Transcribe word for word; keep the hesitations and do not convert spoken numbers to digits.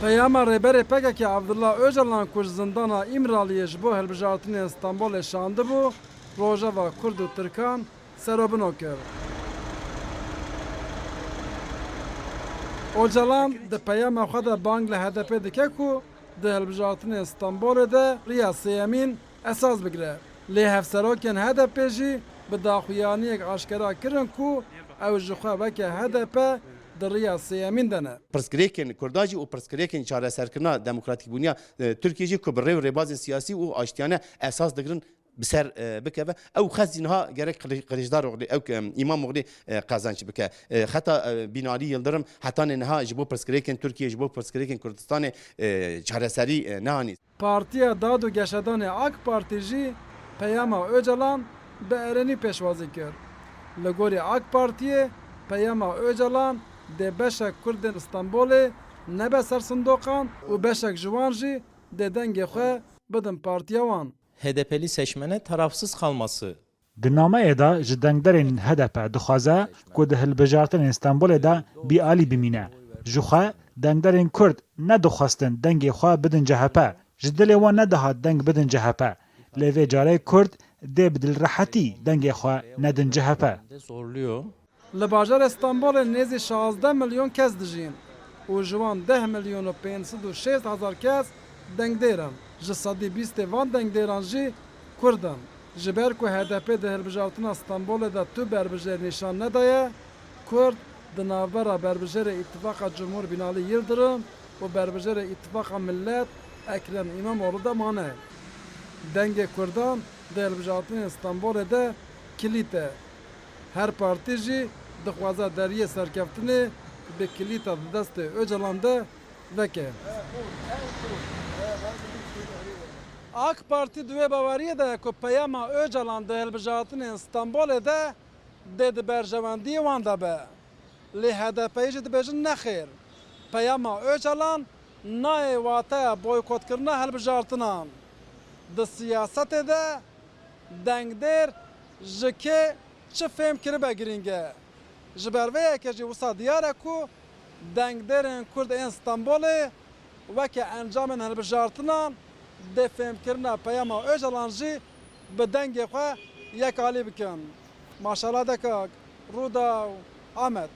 Peyama Rêberê P K K Abdullah Ocalan ku ji zindana Îmraliyê ji bo hilbijartinên Stenbolê şandibû, rojeva Kurd û Tirkan serobino kir. Ocalan di peyama xwe de bang li H D P dike ku di hilbijartinên Stenbolê de riya sêyemîn esas bigire. Lê hevserokên H D P jî bi daxuyaniyek aşkera kirin ku ew ji xwe weke H D P di riya sêyemîn de ne. Pirsgirêkên Kurdan jî û pirsgirêkên çareserkirina demokratîkbûniya, e, Tirkiyê jî ku bi rê û rêbazên siyasî û aştiyane esas digirin bi ser, e, bikeve. Ew xest jî niha gerek Qili-, Qiliçdaroglî, ew, e, Îmamoglî, e, qezenç bike. E, heta, e, Binalî Yildirim hetanê niha ji bo pirsgirêkên Tirkiyê, ji bo pirsgirêkên Kurdistanê, e, çareserî, e, neanî. Partiya Dad û Geşedanê AK Partî jî peyama Ocalan bi erênî pêşwazî kir. Li gorî AK Partiyê peyama Ocalan dê beşek Kurdên Stenbolê nebe ser sindoqan û beşek ji wan jî dê dengê xwe bidin partiya wan. H D P'li seçmene tarafsız kalması. Di nameyê de ji dengderên H D P dixwaze ku di hilbijartinên Stenbolê de bîalî bimîne. Ji xwe dengderên Kurd nedixwestin dengê xwe bidin C H P. Ji dilê wan nedihat deng bidin C H P. Lê vê carê Kurd dê bi dilrehetî dengê xwe nedin C H P. Li bajarê Stenbolê nêzî şazdeh milyon kes dijîn û ji wan deh milyon û pênc sed û şêst hezar kes dengdêr in. Ji sedî bîstê van dengdêran jî Kurd in. Ji ber ku H D P di hilbijartina Stenbolê de tu berbijêr nîşan nedaye, Kurd di navbera berbijêrê Îtifaqa Cumhur Binalî Yildirim û berbijêrê Îtifaqa Millet Ekrem Îmamoğlu de mane. Dengê Kurdan di hilbijartinên Stenbolê de kilît e. Her partî jî dixwaze deriyê serkeftinê bi kilîta di destê Ocalan de veke. AK Partî di wê baweriyê de ye ku peyama Ocalan di hilbijartinên Stenbolê de dê di berjewendiyê wan de be. Lê H D P'yê jî dibêjin nexêr. Peyama Ocalan nayê wateya boykotkirina hilbijartinan. Di siyasetê de dengdêr ji kê çi fêm kiribe girîng e. Ji ber vê yekê jî wisa diyar e ku dengdêrên Kurd ên Stenbolê weke encamên hilbijartinan dê fêmkirina peyama Ocalan jî bi dengê xwe yekalî bikin. Maşala Dekak, Rûdaw, Amed.